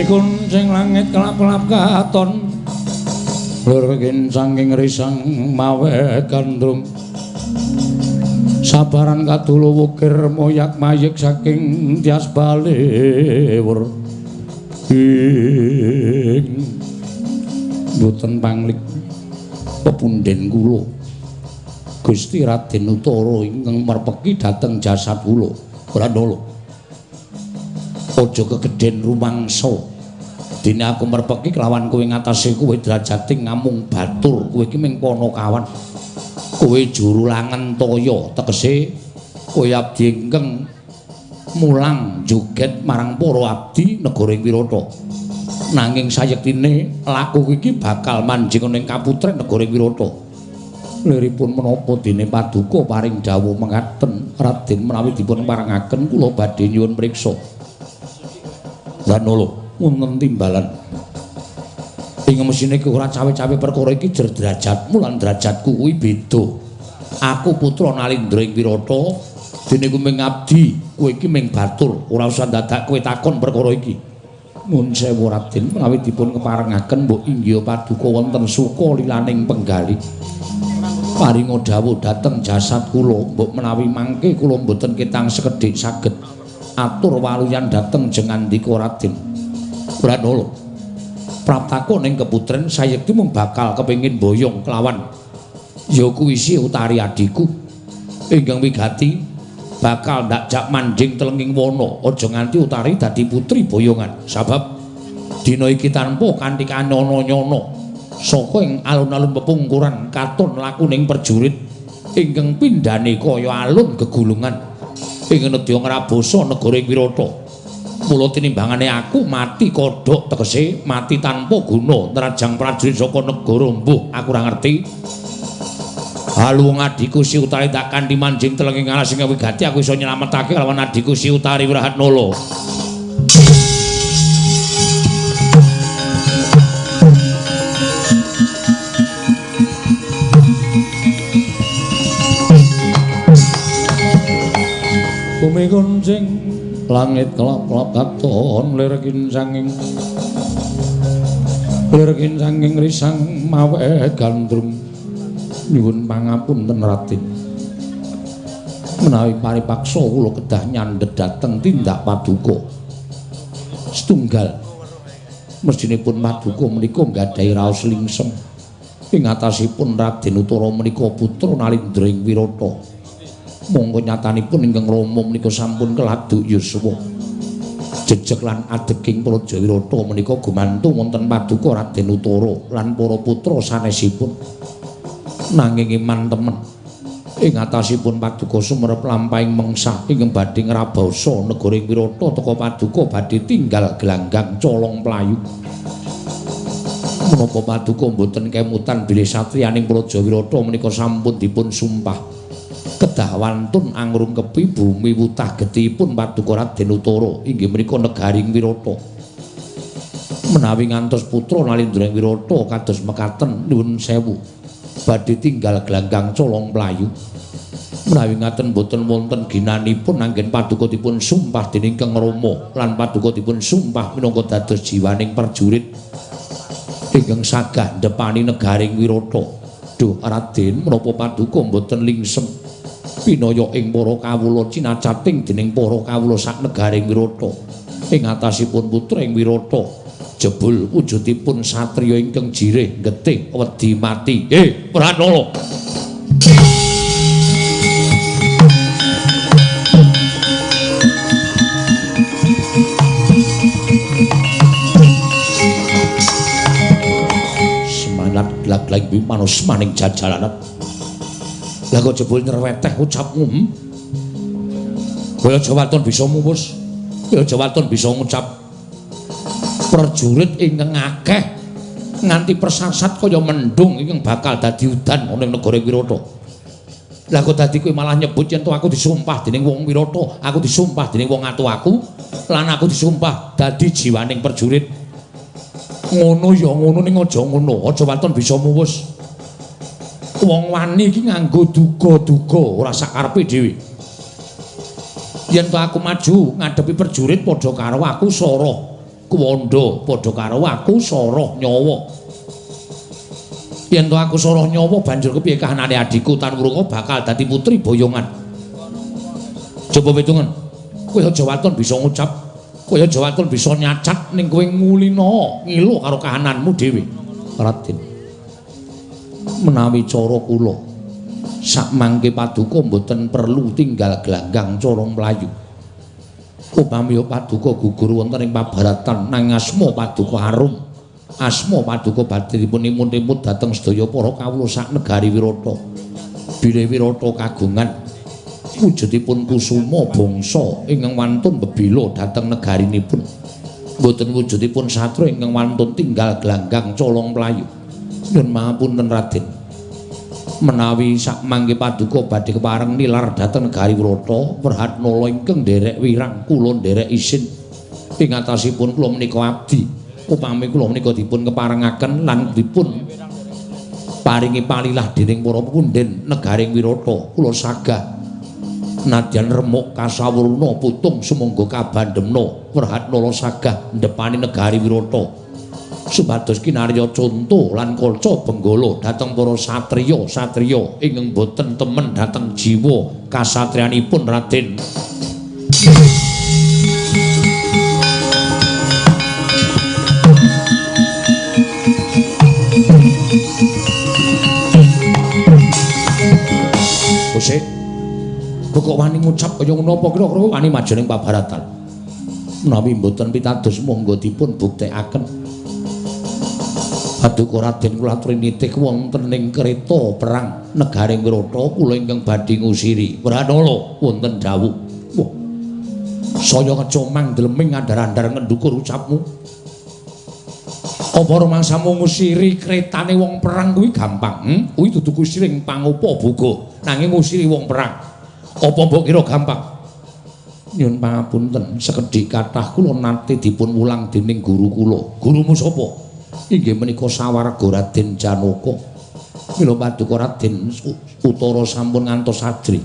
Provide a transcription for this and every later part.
Kuncing langit kelap-kelap katon lurgin saking risang mawe gandrung sabaran kadulu wukir moyak mayik saking tias balewur ing mboten panglik pepunden kula Gusti Raden Utara ingkang merpeki dhateng jasad kula. Brandala, aja kegedhen rumangsa. Dene aku merpeki kelawan kowe ngatasé kowe derajate ngamung batur, kowe iki ming panakawan. Kowe juru langen toya, tegese kowe abdi ingkang mulang joget marang para abdi negara ing Wirata. Nanging sayektine laku iki bakal manjing ning kaputren negara ing Wirata. Liripun menapa dene paduka paring dawuh mengaten Raden menawi dipun parengaken kula badhe nyuwun priksa. Brandala, wonten timbalan. Ing mesine iki ora cawe-cawe perkara iki jer derajatmu lan derajatku kuwi beda. Aku putra Nalindra ing Wirata, dene ku ming abdi, kowe iki ming batur. Ora usah dadak kowe takon perkara iki. Nuwun sewu Raden, menawi dipun keparengaken mbok inggih paduka wonten suka lilaning penggalih. Paringa dawuh dhateng jasad kula, mbok menawi mangke kula mboten ketang sekedhik saged atur waluyan dhateng jengandika Raden. Brandala, praptaku ning keputren sayekti mung bakal kepengin boyong kelawan ya kuwi si Utari adhiku ingkang wigati bakal ndakjak manjing telenging wana. Aja nganti Utari dadi putri boyongan, sabab dina iki tanpa kanthi kanyono-nyono saka ing alun-alun pepungkuran katon lakuning prajurit ingkang pindhane kaya alun gegulungan ing nedya ngrabasa negara ing Wirata. Mula tinimbangane aku mati kodhok, tegese mati tanpa guna nerajang prajurit saka negara mbuh aku ora ngerti. Halu wong adhiku si Utari tak kanthi manjing telenging alas sing wigati aku iso nyelametake lawan adhiku si Utari Wrahatnala. Bumi kuncing langit kelap-kelap katon lirkin sanging risang mawe gandrung. Nyuwun pangapunten Raden, menawi paripaksa kula kedah nyandhet dhateng tindak paduka. Setunggal mestinipun paduka menika nggadahi raos lingsem ing atasipun Raden Utara menika putra Nalindra ing Wirata. Monggo nyatanipun ingkang rama menika sampun keladuk yuswa. Jejeg lan adeging Praja Wirata menika gumantung wonten paduka Raden Utara lan para putra sanesipun. Nanging iman temen ing atasipun paduka sumerep lampahing mengsah ingkang badhe ngrabasa negara ing Wirata teka paduka badhe tinggal gelanggang colong playu. Menapa paduka mboten kemutan bilih satriyaning Praja Wirata menika sampun dipun sumpah kedah wantun angrungkepi bumi wutah getihipun paduka Raden Utara inggih menika negaring Wirata. Menawi ngantos putra Nalindra ing Wirata kados mekaten nyuwun sewu badhe tinggal gelanggang colong playu. Menawi ngaten boten wonten ginanipun anggen paduka dipun sumpah dening Kang Rama lan paduka dipun sumpah minangka dados jiwaning prajurit ingkang sagah ndepani negaring Wirata. Duh Raden, menapa paduka mboten lingsem pinaya ing para kawula cinacating dening para kawula sak negaring Wirata ing atasipun putra ing Wirata jebul wujudipun satriya ingkang jirih getih wedi mati. Pranala. Semangat lag-lag manus maning jajalanan. Lah kok jebul nyerweteh ucapmu? Kowe aja waton bisa mumus. Kowe aja waton bisa ngucap. Prajurit ingkang akeh nganti persasat kaya mendung ingkang bakal dadi udan ana ing negara Wirata. Lah kok dadi kowe malah nyebut yen to aku disumpah dening wong Wirata, aku disumpah dening wong atu aku, lan aku disumpah dadi jiwaning prajurit. Ngono ya ngono ning aja ngono, aja waton bisa muwus. Wong wani iki nganggo duga-duga ora sakarepe dhewe. Yen to aku maju ngadepi prajurit padha karo aku soroh kuwanda, padha karo aku soroh nyawa. Yen to aku soroh nyawa banjur kepiye kahanane adhiku Tanwurunga bakal dadi putri boyongan. Coba pitungan. Kowe aja waton bisa ngucap, kowe aja waton bisa nyacat ning kowe ngulina ngilu karo kahananmu dhewe. Raden, menawi cara kula sakmangke paduka mboten perlu tinggal glanggang cara mlayu. Upami paduka gugur wonten ing pabaratan nang asma paduka arum, asma paduka badhe dipun imut-imut dhateng sedaya para kawula sak negari Wirata. Bilih Wirata kagungan wujudipun kusuma bangsa ingkang wantun bebila dhateng negarinipun, mboten wujudipun satria ingkang wantun tinggal glanggang colong mlayu. Nyuwun pangapunten Raden, menawi sakmangke paduka badhe kepareng nilar dhateng negari Wirata, Wrehatnala ingkang nderek wirang kula nderek isin ing atasipun kula menika abdi. Upami kula menika dipun keparengaken lan dipun paringi palilah dening para punden negaring Wirata, kula sagah nadyan remuk kasawurna putung sumangga kabandemna Wrehatnala sagah ndepani negari Wirata supados kinarya conto lan kaca benggala dhateng para satriya-satriya ingkang boten temen dhateng jiwa kasatriyanipun Raden. Kosek, kok wani ngucap kaya ngono apa kira-kira wani maju ning pabaratan? Menawi mboten pitados monggo dipun buktekaken. Paduka Raden kula aturi nitih wonten ing kereta perang negaring Wirata kula ingkang badhe ngusiri Wrehatnala wonten dawuh. Wah, saya ngecomang dleming andar-andar ngendukur ucapmu. Apa rumangsamu ngusiri kretane wong perang kuwi gampang? Kuwi dudu kusiring pangupa boga, nanging ngusiri wong perang. Apa mbok kira gampang? Nyuwun pangapunten, sekedhik kathah kula nate dipun wulang dening guru kula. Gurumu sapa? Inggih menika sawarga Raden Janaka. Mila paduka Raden Utara sampun ngantos ajrih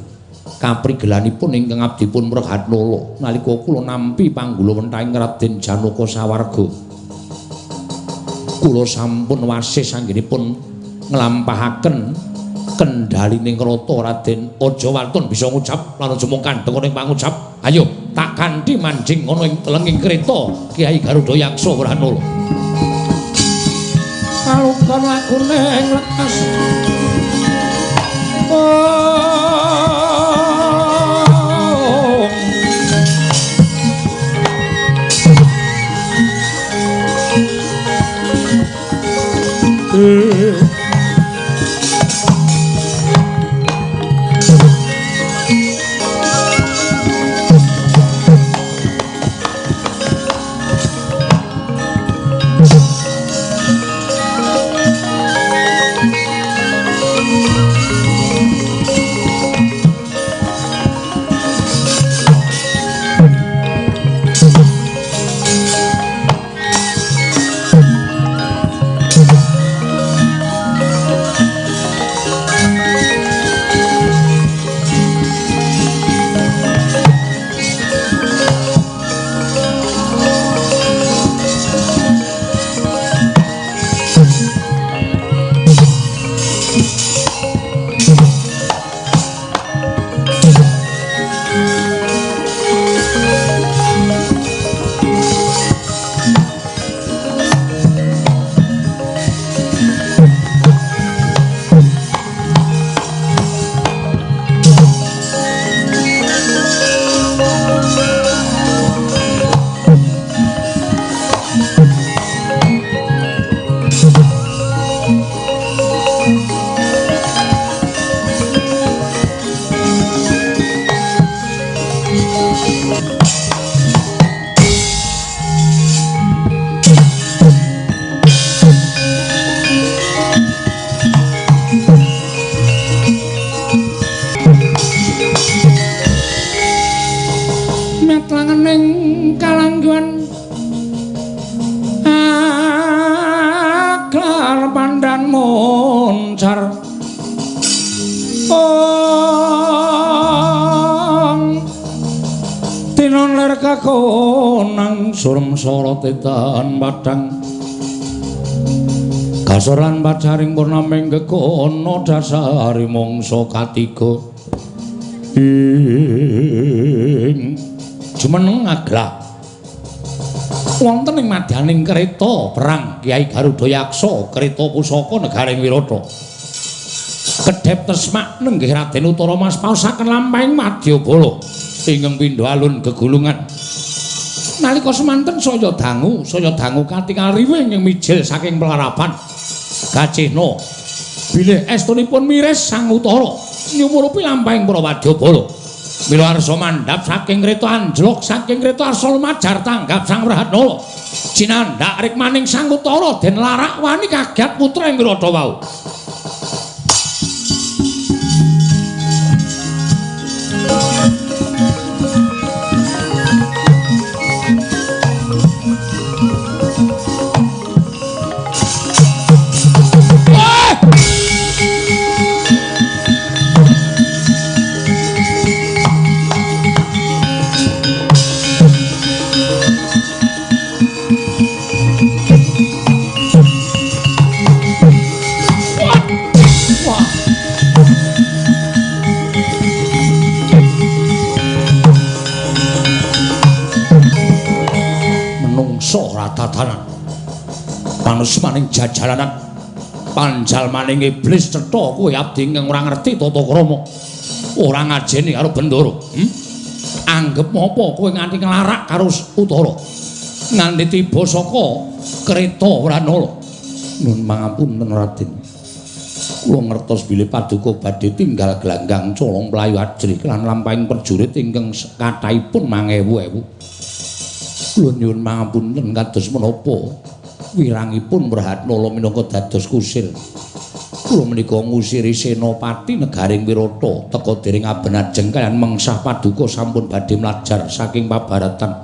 kaprigelanipun ingkang abdipun Wrehatnala nalika kula nampi panggulawentahing Raden Janaka sawarga. Kula sampun wasis anggenipun nglampahaken kendhalining rata Raden. Aja waton bisa ngucap lan aja mung kandheng ana ing pangucap. Ayo tak kanthi manjing ana ing telenging kereta Kyai Garuda Yaksa Wrehatnala. Kalukon lakune ing lekas. Oh. kakonang surem sorote tan padhang kasoran pacaring purnaming gegono dasari mangsa katiga ing jumeneng aglah wonten ing madyaning kereta perang Kyai Garuda Yaksa kereta pusaka negaring Wirata kedhep tresmak nenggih Raden Utara Mas paosaken lampahing madyabala ingkang pindha alun gegulungan. Nalika semanten saya dangu katingal riwing ing mijil saking pelarapan Gacehna bilih estunipun miris Sang Utara nyumurupi lampahing para wadyabala. Mila arsa mandhap saking kreta anjlok saking kreta arsa lumajar tanggap Sang Wrahatnala. Cinandhak rikmaning Sang Utara den larak wani kaget putra ing Wirata wau. Tatanan manus maning jajalanan panjal maning iblis cetha kowe abdi ingkang ora ngerti tata krama ora ngajeni karo Bendara. Anggep apa kowe nganti nglarak karo Utara nganti tiba saka kereta Wranala. Nuwun pangapunten Raden, kula ngertos bilih paduka badhe tinggal glanggang colong mlayu ajrih lan lampahing prajurit ingkang kathahipun mangewu-ewu. Kula nyuwun pangapunten kados menapa wirangipun Wrahatnala minangka dados kusir. Kula menika ngusiri senopati negaring Wirata teka dereng abenajeng kaliyan mengsah paduka sampun badhe mlajar saking pabaratan.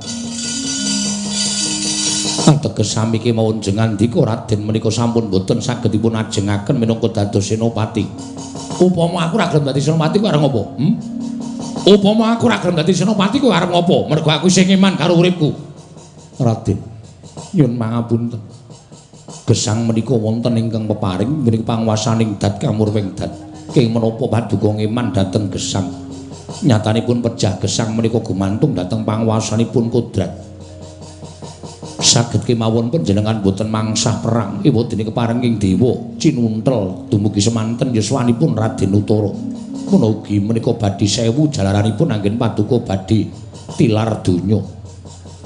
Ateges sami kemawon jengandika Raden menika sampun boten saged dipun ajengaken minangka dados senopati. Upama aku ora gelem dadi senopati kowe arep ngopo? Upama aku ora gelem dadi senopati kowe arep ngopo? Mergo aku isih ngeman karo uripku. Raden, nyuwun pangapunten. Gesang menika wonten ingkang peparing menika panguwasaning dat kamurwing dat. Kenging menapa paduka ngeman dhateng gesang. Nyatanipun pejah gesang menika gumantung dhateng panguwasanipun kodrat. Saged kemawon panjenengan boten mangsah perang ewadene kepareng ing dewa cinuntel dumugi semanten yuswanipun Raden Utara. Menawa ugi menika badhe sewu jalaranipun anggen paduka badhe tilar donya.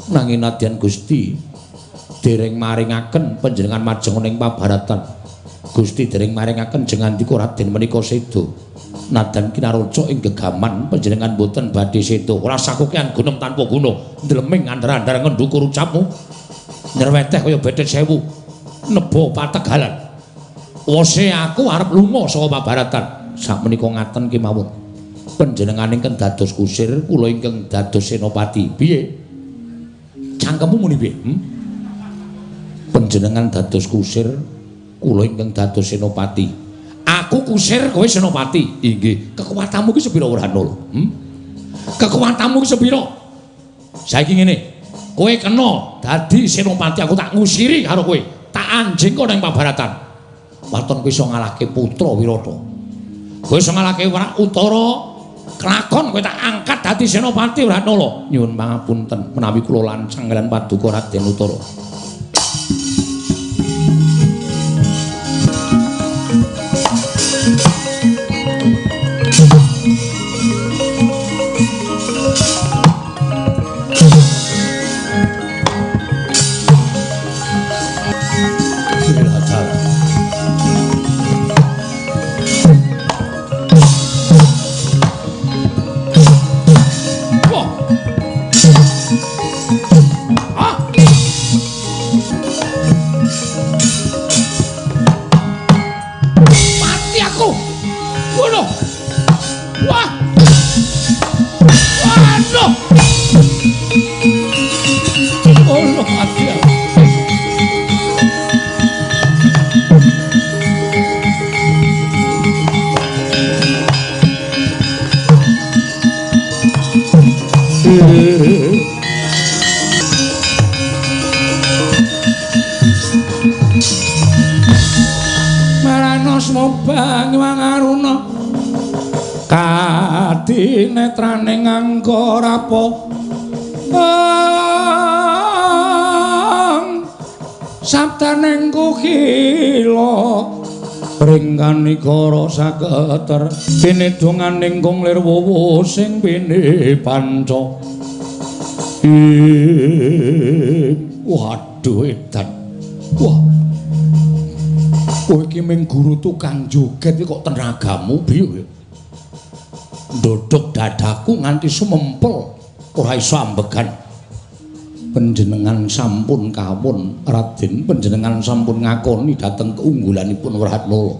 Nanging nadyan Gusti dereng maringaken panjenengan majeng ning pabaratan. Gusti dereng maringaken jengandika Raden menika seda. Nadan kinaroca ing gegaman panjenengan boten badhe seda. Ora sakokean gunem tanpa guna, ndleming andar-andar ngendukur ucapmu. Nyerweteh kaya bethet sewu neba pategalan. Wose aku arep lunga saka pabaratan. Sakmenika ngaten kemawon. Panjenengan ingkang dados kusir, kula ingkang dados senopati. Piye? Cangkemmu muni piye? Panjenengan dados kusir, kula ingkang dados senopati. Aku kusir, kowe senopati. Inggih. Kekuatanmu ki sepira Wrahatnala? Kekuatanmu ki sepira? Saiki ngene, kowe kena dadi senopati, aku tak ngusiri karo kowe. Tak anjing kowe nang pabaratan. Waton kowe iso ngalahke putra Wirata. Kowe iso ngalahke Utara, kelakon kowe tak angkat dadi senopati Wrahatnala. Nyuwun pangapunten menawi kula lancang kaliyan paduka Raden Utara. Obang Wangaruna kadinetrane nganggo rapo sabdaning kuhila ringkanikara saketer pinedonganing kung lir wowo sing pini panca. Waduh edan. Wah, kowe iki mung guru tukang joget kok tenagamu piye? Ndodhok dadaku nganti sumempel ora iso ambegan. Panjenengan sampun kawon Raden, panjenengan sampun ngakoni dhateng keunggulanipun Wrahatnala.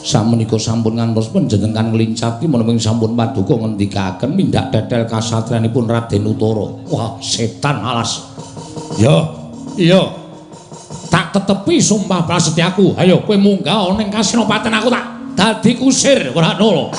Samenika sampun ngantos panjenengan ngelincati menapa sampun paduka ngendikaken mindak tetel kasatriyanipun Raden Utara. Wah, setan alas. Ya, iya. Tak tetepi sumpah prasetyaku. Ayo kowe munggah ning Kasinopaten aku tak dadi kusir Wrahatnala.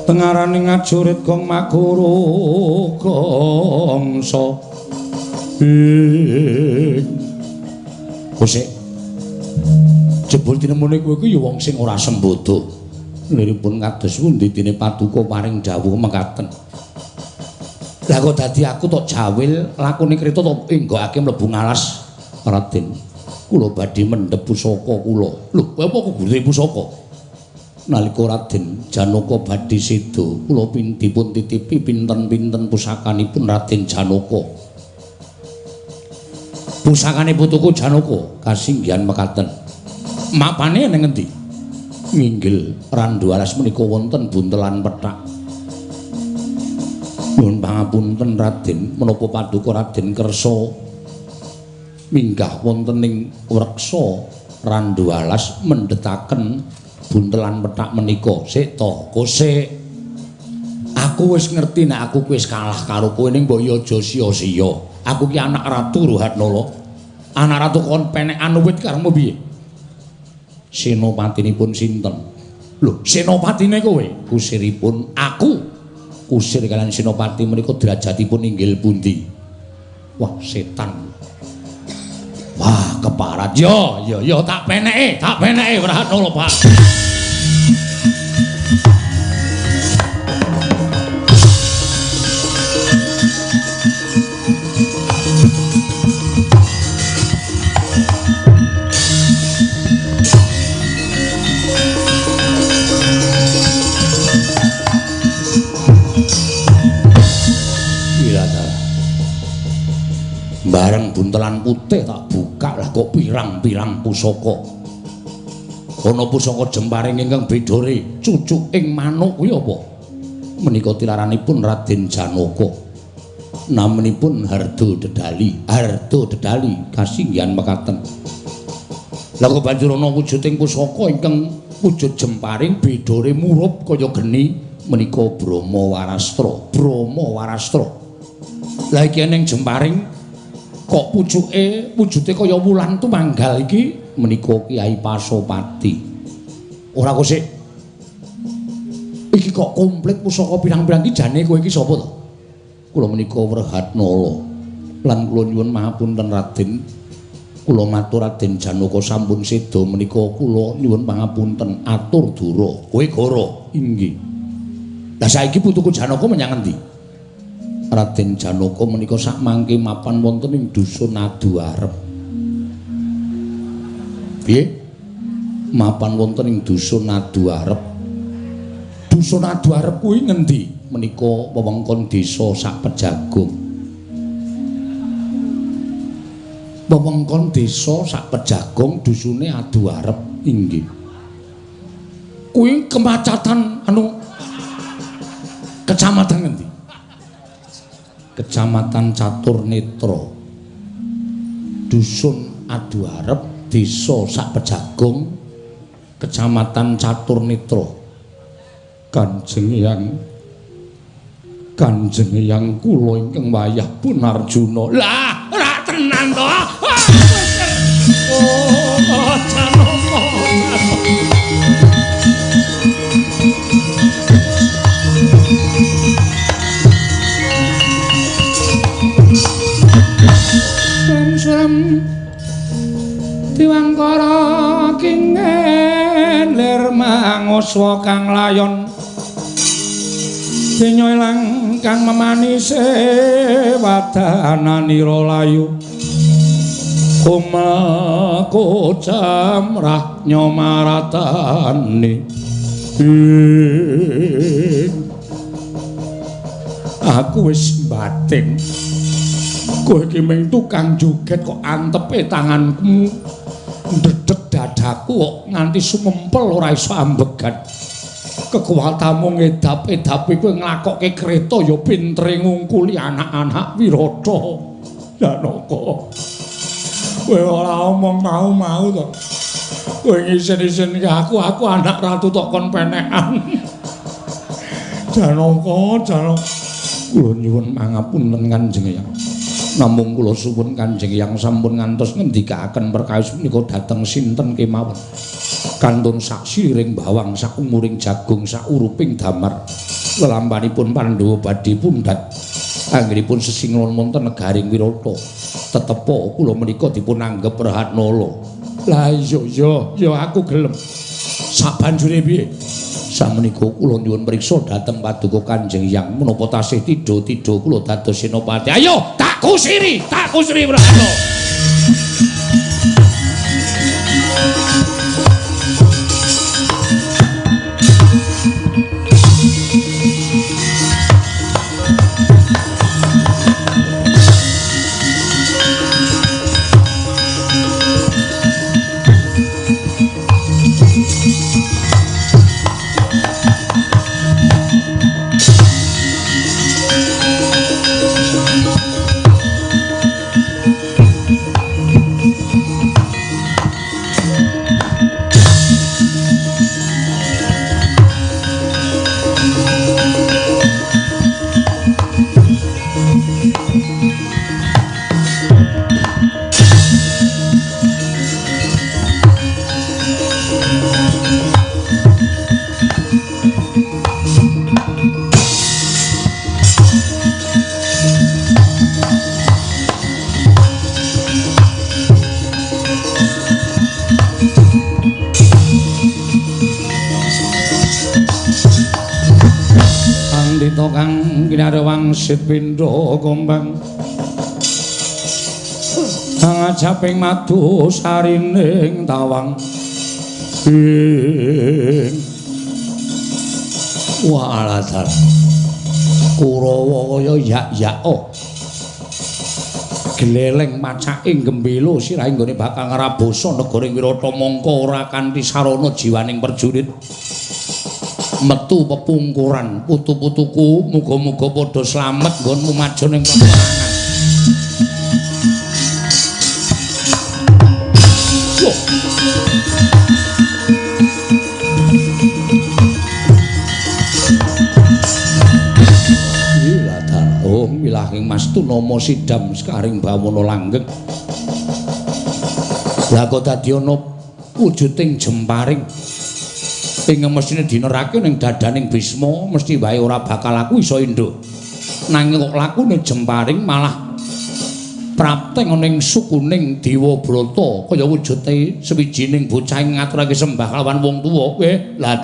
Tengarane ngajurit gong maguru gongso. Kosek jebul tinemune kowe iku ya wong sing ora sembodo. Liripun kados pundi dene paduka paring dawuh mekaten. Lah kok dadi aku tok jawil lakune kreta tok enggokake mlebu ngalas Raden. Kula badhe mendhep pusaka kula. Lho, kowe apa kudu pusaka? Nalika Raden Janaka badhe seda, kula dipun titipi pinten-pinten pusakanipun Raden Janaka. Pusakane putuku Janaka kasinggihan mekaten. Mapane ning ngendi? Nginggil Randu Alas menika wonten buntelan pethak. Nyuwun pangapunten Raden, menapa paduka Raden kersa minggah wonten ing wreksa Randu Alas mendhetaken buntelan pethak menika. Sik to, kosek. Aku wis ngerti nek aku wis kalah karo kowe ning mbok ya aja sia-sia. Aku ki anak ratu Ruhatnala. Anak ratu kon penekan wit karepmu piye? Senopatinipun sinten? Lho, senopatine kowe? Kusiripun aku. Kusir kalian senopati menika derajatipun inggil pundi? Wah, setan. Wah, keparat. Yo, yo, yo tak peneke Wrahatnala, Pak. Bareng buntelan putih tak buka lah kok pirang-pirang pusaka. Ana pusaka jemparing ingkang bedore cucuk ing manuk kuwi apa? Menika tilaranipun Raden Janaka. Namanipun Hardo Dedali. Hardo Dedali kasinggihan mekaten. Lah kok banjur ana wujuding pusaka ingkang wujud jemparing bedore murup kaya geni menika Brahma Warastra. Brahma Warastra. Lah iki ning jemparing kok pucuke wujude kaya wulan tumanggal iki menika Kyai Pasopati. Ora kok sik. Iki kok komplit pusaka pirang-pirang iki jane kowe iki sapa to? Kula menika Wrehatnala. Lan kula nyuwun mahapunten Raden. Kula matur Raden Janaka sampun seda menika kula nyuwun pangapunten atur dura. Kowe goro. Inggih. Lah saiki putuku Janaka menyang endi? Raden Janaka menika sakmangke mapan wonten ing dusun Aduarep. Piye? Mapan wonten ing dusun Aduarep. Dusun Aduarep kuwi ngendi? Menika wewengkon desa Sakpejagung. Wewengkon desa Sakpejagung dusune Aduarep inggih. Kuwi kemacatan anu kecamatan ngendi? Kecamatan Caturnetra. Dusun Aduarep, desa Sakpejagung, Kecamatan Caturnetra. Kanjeng Hyang kula ingkang wayah pun Arjuna. Lah, ora tenan to. Oh, Janaka. Suram Diwangkara kingen lir manguswa kang layon denya ilang kang memanise wadananira layu kumel kocamrah nyomaratane. Aku wis mbatin kowe iki mung tukang joget kok antepe tanganmu ndedeg dadaku kok nganti sumempel ora iso ambegan. Kekuatanmu ngedap-edapi kowe nglakokke kreta ya pintere ngungkuli anak-anak Wirata. Janaka, kowe ora omong mau-mau to. Kowe ngisin-isinke aku anak ratu tok kon penekan. Janaka, Janaka, kula nyuwun pangapunten Kanjeng Hyang. Namung kula suwun Kanjeng Hyang sampun ngantos ngendikaaken perkawis punika dhateng sinten kemawon. Kantun saksiring bawang saumuring jagung sauruping damar. Lelampanipun Pandhawa badhe pundhat. Anggenipun sesinglon wonten negaring Wirata. Tetepa kula menika dipun anggep Rahatnala. Lah iya ya, ya aku gelem. Sabanjure piye? Samenika kula nyuwun priksa dhateng paduka Kanjeng Hyang menapa tasih tidha-tidha kula dados senopati. Ayo, tak kusiri Prahana. Kang kinarya wangsit pindha gombang angajaping madu sarining tawang. Walah Kurawa kaya yak-yako gleleng macake gembelo sirahe nggone bakal ngrabosa negara Wirata mongko ora kanthi sarana jiwaning prajurit. Metu pepungkuran putu-putuku muga-muga padha slamet nggonmu maju ning peperangan. Oh, milahing Mas Tunama sidam sekaring bawana langgeng. Lah kok dadi ana wujuding jemparing ing mesthine dinerake ning dadaning Bisma mesti wae ora bakal aku iso induk. Nanging kok lakune jemparing malah prapteng ning sukuning Dewa Brata kaya wujude sawijining bocah ing ngaturake sembah kelawan wong tuwa. Lah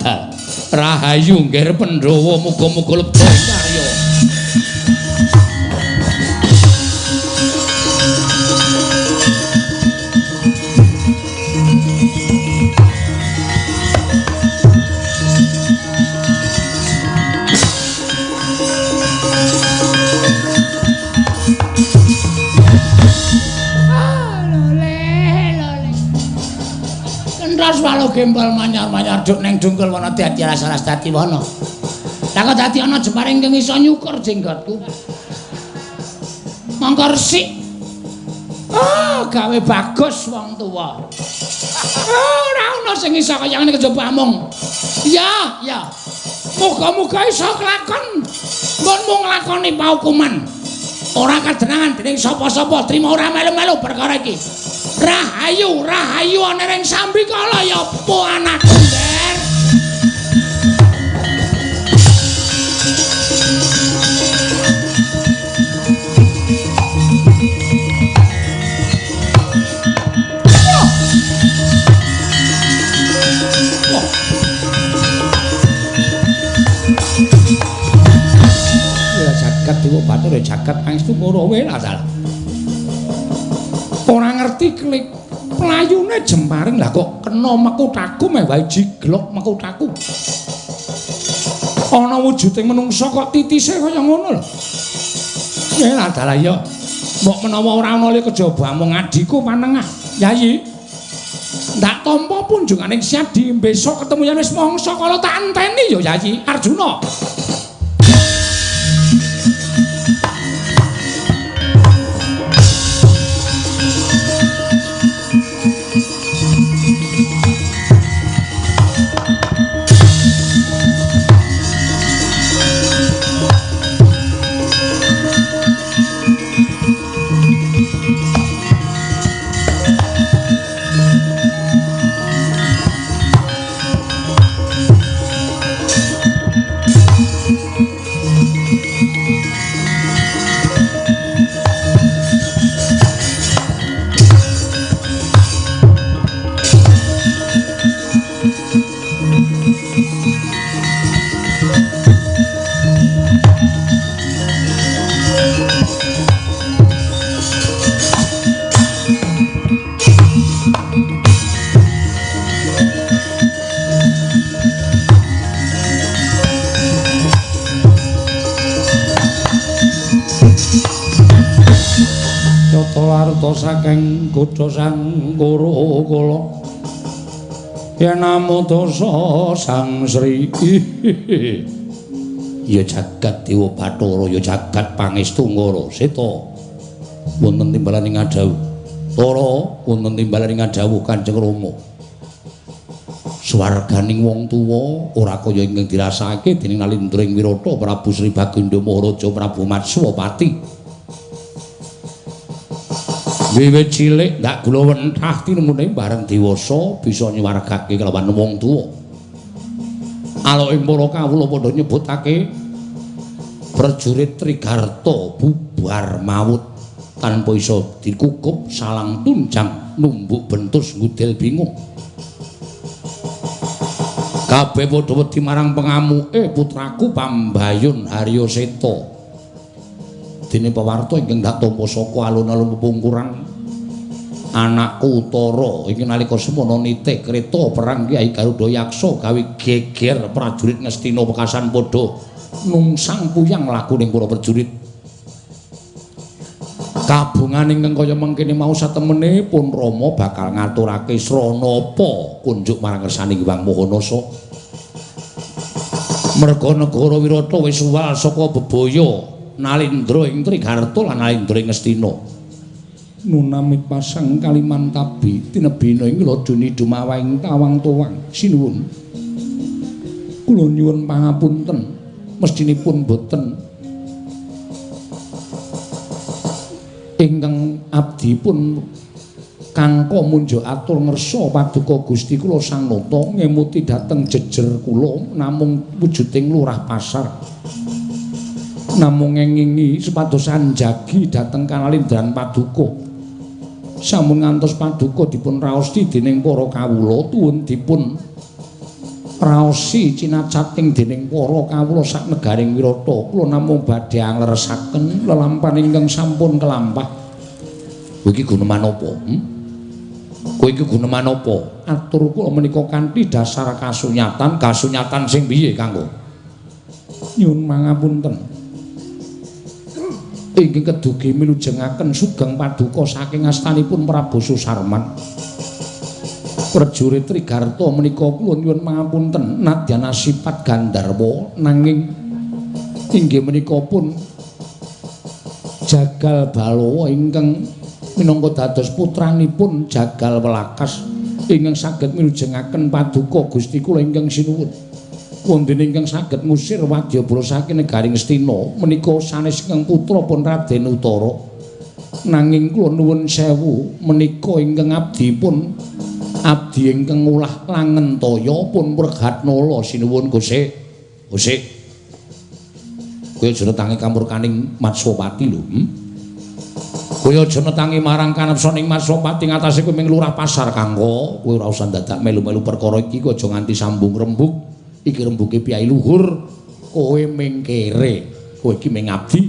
rahayu nggir Pandhawa muga-muga lebda ing karya. Aswalu gembol manyar-manyar duk neng dungkul wana dadi alas-alas dadi wana. Lah kok dadi ana jembar ingkang iso nyukur jenggotku. Mongko resik. Oh, gawe bagus wong tuwa. Oh, ora ana sing iso kaya ngene kejaba amung. Ya, ya. Muga-muga iso kelakon. Nggonmu nglakoni paukuman. Ora kadenangan dening sapa-sapa, trima ora melu-melu perkara iki. Rahayu, rahayu ana ing sambikala ya apa anakku, Nder? Ya jagat dewa Bathara jagat pangestu Kurawa lah salah. Ora ngerti klik playune jemparing lah kok kena mekutaku meh wae jiglok mekutaku. Ana wujuding menungsa kok titise kaya ngono lho. Ya lah dalah ya. Mbok menawa ora ana li kejaba amung adhiku panengah. Yayi. Ndak tampa punjunganing Syadi besok ketemu yen wis mangsa kala tak enteni ya Yayi Arjuna. Saking kutha Sang Kuru kula yen namutasa Sang Sri ya jagat Dewa Bathara ya jagat pangestu Ngara Seta wonten timbalan ing ngadhawuh Tara wonten timbalan ing ngadhawuh Kanjeng Rama swarganing wong tuwa ora kaya ingkang dirasakake dening Nalindra ing Wirata Prabu Sri Baginda Maharaja Prabu Matswapati. Wiwit cilik ndak gula wentah tinemune bareng dewasa bisa nyuwargake kelawan wong tuwa. Aloking para kawula padha nyebutake prajurit Trigarta bubar mawut tanpa iso dikukup salang tunjang numbuk bentus ngudel bingung. Kabeh padha wedi marang pengamuke putraku Pambayun Harya Seta. Dene pawarta ingkang dak tampa saka alun-alun pepungkuran anakku Utara iki nalika semono nitih kreta perang Kyai Garuda Yaksa gawe geger prajurit Ngastina pekasan padha nungsang puyang laku ning para prajurit. Kabungan ingkang kaya mengkene mau satemene pun Rama bakal ngaturake srana apa kunjuk marang kersane Hyang Mahanasa. Merga negara Wirata wis uwal saka bebaya Nalindra ing Trigarta lan Nalindra ing Ngastina. Nunamit pasang Kalimantabi tinebina ing laduni dumawaing tawang tuwang sinuwun. Kula nyuwun pangapunten mestinipun boten ingkang abdi pun kangka munjuk atur ngersa paduka Gusti kula Sang Nata ngemuti dhateng jejer kula namung wujuding lurah pasar. Namung ngengingi supados anjagi dhateng kanalindran paduka. Sampun ngantos paduka dipun raosi dening para kawula tuwun dipun raosi cinacating dening para kawula sak negaring Wirata. Kula namung badhe angleresaken lelampahan ingkang sampun kelampah. Kowe iki guneman apa? Kowe iki guneman apa? Atur kula menika kanthi dasar kasunyatan, kasunyatan sing piye kanggo? Nyuwun mangapunten. Ingkang kedugi milujengaken sugeng paduka saking astanipun Prabu Susarman. Prajurit Trigarta menika kula nyuwun pangapunten nadyan asipat Gandharwa nanging inggih menika pun Jagal Balawa ingkang minangka dados putranipun Jagal Welakas ingkang saged milujengaken paduka Gusti kula ingkang sinuwun. Wonten ingkang saged ngusir wadyabala saking negari Ngastina menika sanes ingkang putra pun Raden Utara. Nanging kula nuwun sewu menika ingkang abdipun abdi ingkang ngolah langentaya pun Wregatnala sinuwun Gusti. Gusti. Kowe aja netangi kamurkaning Matswapati lho. Kowe aja netangi marang kanepsoning Matswapati ngatasé kowe ming lurah pasar Kangko. Kowe ora usah dadak melu-melu perkara iki, kowe aja nganti sambung rembug. Iki rembuge piyai luhur, kowe ming kere. Kowe iki ming abdi.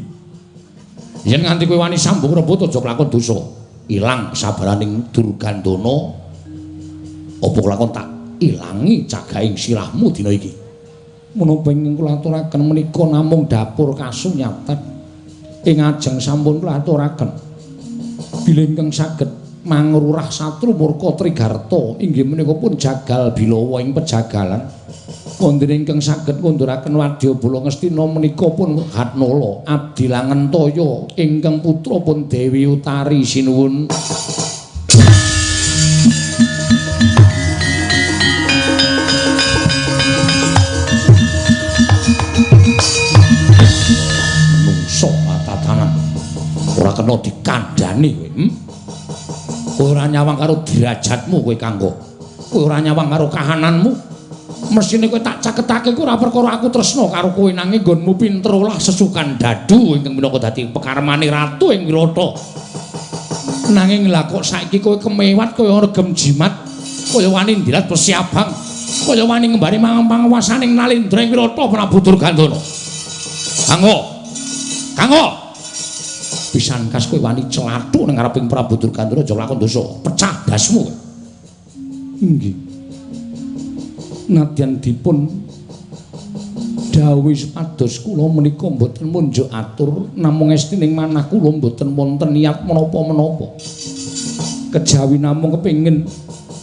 Yen nganti kowe wani sambung rembug aja kelakon dosa. Ilang kesabaraning Durgandana. Apa kelakon tak ilangi cagaing sirahmu dina iki. Menapa ingkang kula aturaken menika namung dapur kasunyatan ing ajeng sampun kula aturaken bilih ingkang saged mangrurah satru murka Trigarta inggih menika pun Jagal Bilawa ing pejagalan wonten ingkang saged ngunduraken wadyabala Ngastina menika pun Wregatnala abdi langentaya ingkang putra pun Dewi Utari sinuwun. Ora kena dikandhani kowe. Kowe ora nyawang karo derajatmu kowe Kangko. Kowe ora nyawang karo kahananmu. Mesthine kowe tak caketake ku ora perkara aku tresna karo kowe nanging nggonmu pinter olah sesukan dadu ingkang minangka dadi pekarmane ratu ing Wirata. Nanging lha kok saiki kowe kemewat kaya regem jimat, kaya wani ndilat besi abang, kaya wani ngembari panguwasaning Nalendra ing Wirata Prabu Durgandana. Kangko. Kangko. Pisan kas kowe wani celathuk nang ngareping Prabu Durgandana aja lakon dosa, pecah dasmu. Inggih. Nadyan dipun dawuhi supados kula menika mboten munjuk atur namung estining manah kula mboten wonten niat menapa-menapa. Kejawi namung kepengin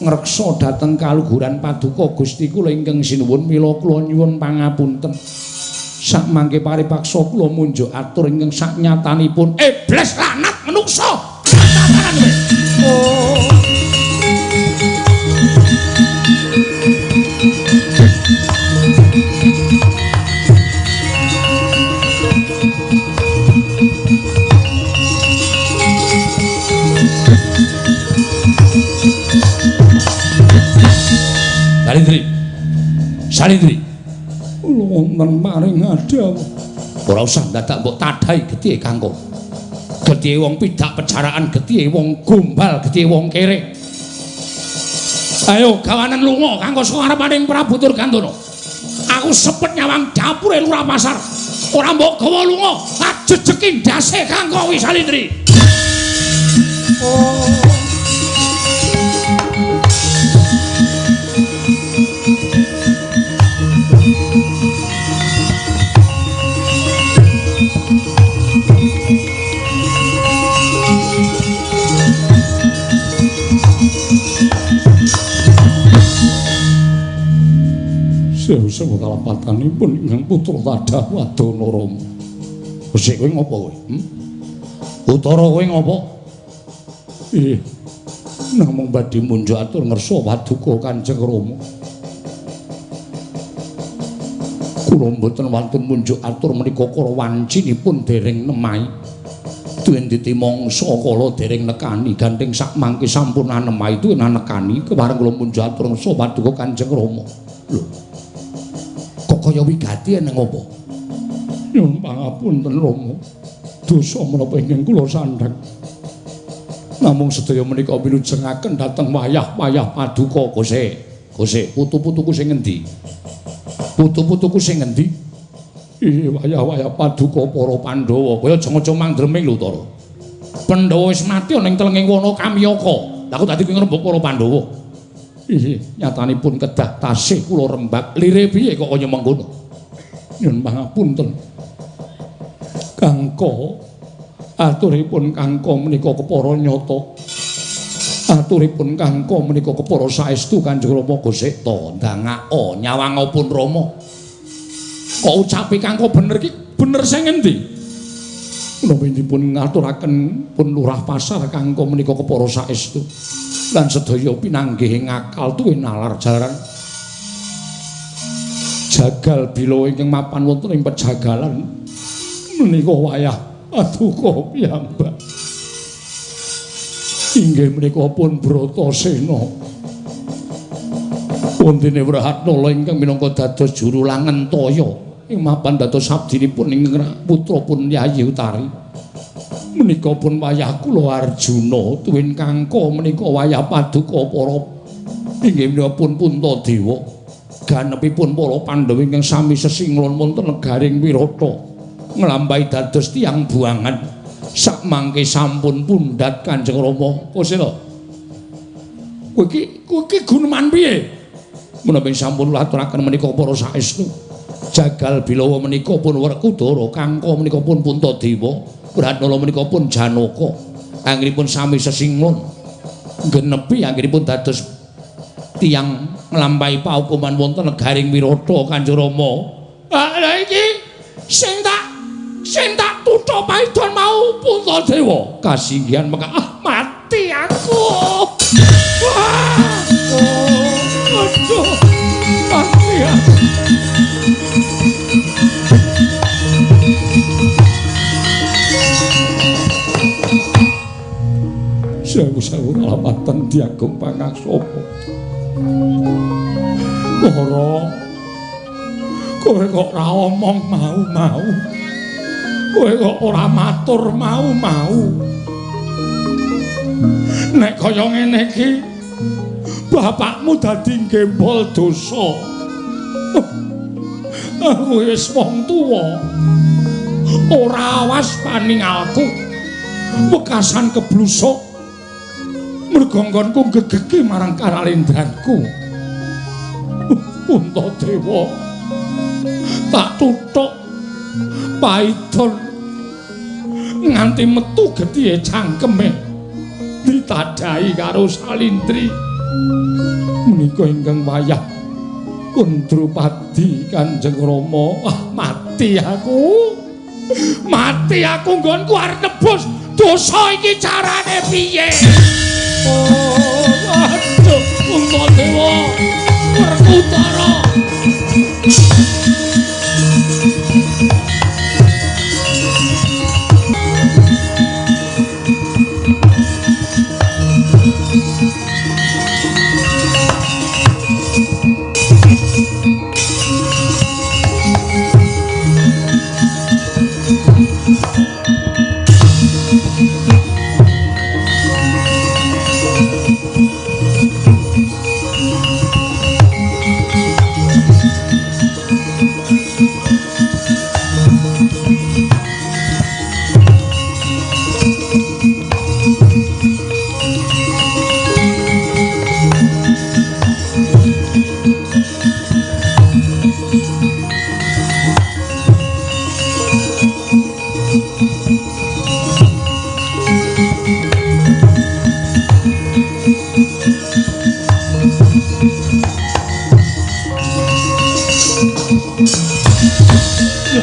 ngreksa dhateng kaluhuran paduka Gusti kula ingkang sinuwun mila kula nyuwun pangapunten. Sakmangke paripaksa kula munjuk atur ingkang saknyatanipun iblis laknat menungsa. Tataran kowe. Oh. Salindri. Salindri. Wonten maring adhawuh. Ora usah dadak mbok tadhahi gethihe Kangko. Gethihe wong pidak pejaraan, gethihe wong gombal, gethihe wong kere. Ayo gawanen lunga Kangko saka ngarepaning Prabu Durgandana. Aku sepet nyawang dapure lurah pasar. Ora mbok gawa lunga, ajejeki ndase Kangko kuwi Salindri. Oh. Sewu-sewu kalepatanipun ingkang putra Tadah Wadana Rama. Gusti kowe ngopo kowe? Utara kowe ngopo? Ih. Namung badhe munjuk atur ngersa paduka Kanjeng Rama. Kula mboten wantun munjuk atur menika kala wancinipun dereng nemahi. Duwen diti mangsa kala dereng nekani gandeng sakmangke sampun anemahi duwen anekani kepareng kula munjuk atur ngersa paduka Kanjeng Rama. Lho. Kok kaya wigati eneng apa? Nyuwun pangapunten Rama. Dosa menapa ingkang kula sandhang. Namung sedaya menika wilujengaken dhateng wayah-wayah paduka Gusti. Gusti, putu-putuku sing ngendi? Putu-putuku sing ngendi? Ih, wayah-wayah paduka para Pandhawa. Kowe aja ngaca mangdreming lho, Tara. Pandhawa wis mati ana ing telenging wana Kamyaka. Lah kok dadi kowe ngrembug para Pandhawa? Ih, nyatanipun kedah tasih kula rembag. Lire piye kok kaya mengkono? Nyuwun pangapunten. Kangko aturipun Kangko menika kepara nyata. Aturipun Kangka menika kepara saestu Kanjeng Rama Goseta ndangaka nyawangapun Rama. Kok ucape Kangka bener iki bener sing endi? Menawi dipun ngaturaken pun lurah pasar Kangka menika kepara saestu lan sedaya pinanggih ing akal tuwin nalar jaran. Jagal bila ingkang mapan wonten ing pejagalan menika wayah paduka piyambak. Inggih menika pun Bratasena. Wontene Wrahatnala ingkang minangka dados juru langentaya ing mapan dados abdinipun ing putra pun Yayi Utari. Menika pun wayah kula Arjuna tuwin Kangka menika wayah paduka para inggih menika pun Puntadewa. Ganepipun para Pandhawa ingkang sami sesinglon wonten negaring Wirata nglampahi dados tiyang buangan. Sakmangke sampun pundhat Kanjeng Rama. Kosela. Kowe iki guneman piye? Menawi sampun aturaken menika para saestu. Jagal Bilawa menika pun Werkudara, Kangka menika pun Puntadewa, Wrahatnala menika pun Janaka. Anggenipun sami sesinglon genepi anggenipun dados tiyang nglampahi paukuman wonten negaring Wirata Kanjeng Rama. Ah lha iki sing tak tutha paidon mau Puntadewa. Kasinggihan meka ah mati aku. Wah, aduh, mati aku. Sewu-sewu alamatan diagung pangaksapa. Ora, kowe kok ora omong mau-mau. Kowe kok ora matur mau-mau. Nek kaya ngene iki bapakmu dadi gembol dosa. Aku wis wong tuwa. Ora awas paningalku. Wekasan keblusuk. Mergo nggonku gegege marang karalendranku. Puntadewa tak tuthuk paidon nganti metu gethihe cangkeme ditadhahi karo Salindri. Menika ingkang wayah pun Drupadi Kanjeng Rama. Ah mati aku. Mati aku nggonku arep nebus dosa iki carane piye? Oh, aduh, Puntadewa, Werkudara.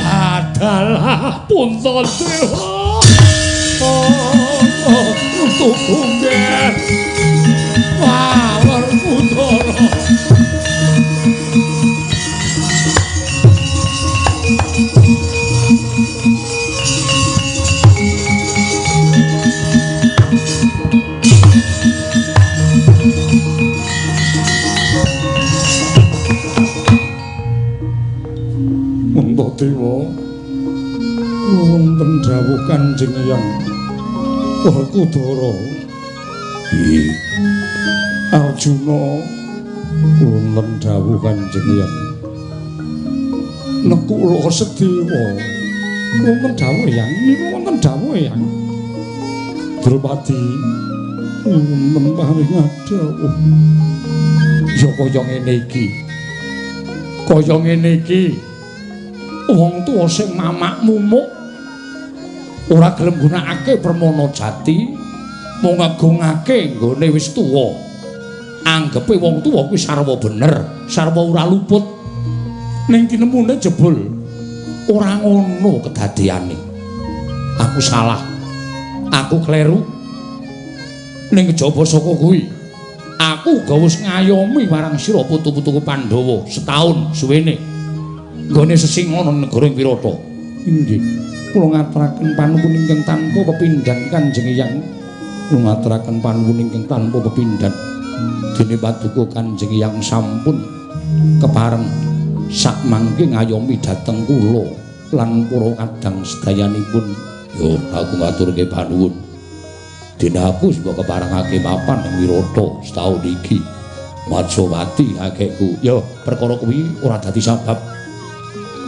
Adalah Puntadewa. Oh, tuku nggih. Wah, Werkudara. Puntadewa, wonten dawuh Kanjeng Hyang Werkudara. Nggih. Arjuna, wonten dawuh Kanjeng Hyang Nekula Sedewa. Wonten dawuh Hyang, niku wonten dawuh Hyang. Drupadi, wonten paring dawuh. Ya kaya ngene iki. Kaya ngene iki. Wong tuwa sing mamak mumuk ora gelem gunakake permana jati, Mung ngegungake nggone wis tuwa. Anggepe wong tuwa kuwi sarwa bener, sarwa ora luput. Ning tinemune jebul ora ngono kedadeane. Aku salah. Aku kleru. Ning kejaba saka kuwi, aku uga wis ngayomi marang sira putu-putuku Pandhawa setahun suwene. Nggone sesingono negara ing Wirata. Inggih. Kula ngaturaken panuwun ingkang tanpa pepindhan Kanjeng Hyang. Kula ngaturaken panuwun ingkang tanpa pepindhan. Dene paduka Kanjeng Hyang sampun kepareng sakmangke ngayomi dhateng kula lan para kadang sedayanipun. Yo, aku ngaturke panuwun. Dene aku wis mbok keparengake mapan ing Wirata setahun iki. Matsawati akehku. Yo, perkara kuwi ora dadi sabab.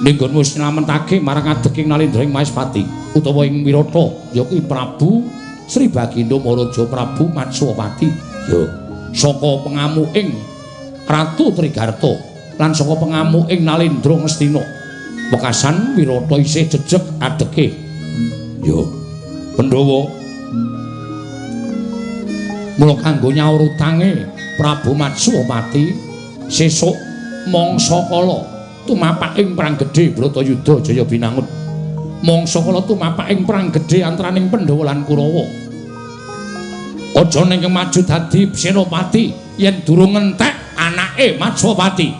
Ning nggonmu wis nylametake marang adeking Nalendra ing Maespati utawa ing Wirata, ya kuwi Prabu Sri Bagindo Maharaja Prabu Matswapati. Yo, saka pengamuking Ratu Trigarta lan saka pengamuking Nalendra Ngastina. Wekasan Wirata isih jejeg adeke. Yo, Pandhawa. Mula kanggo nyaur utange Prabu Matswapati sesuk mangsa kala tumapak ing perang gedhe Bratayuda Jaya Binangun. Mangsa kala tumapak ing perang gedhe antaraning Pandhawa lan Kurawa. Aja ning maju dadi senopati yen durung entek anake Matswapati.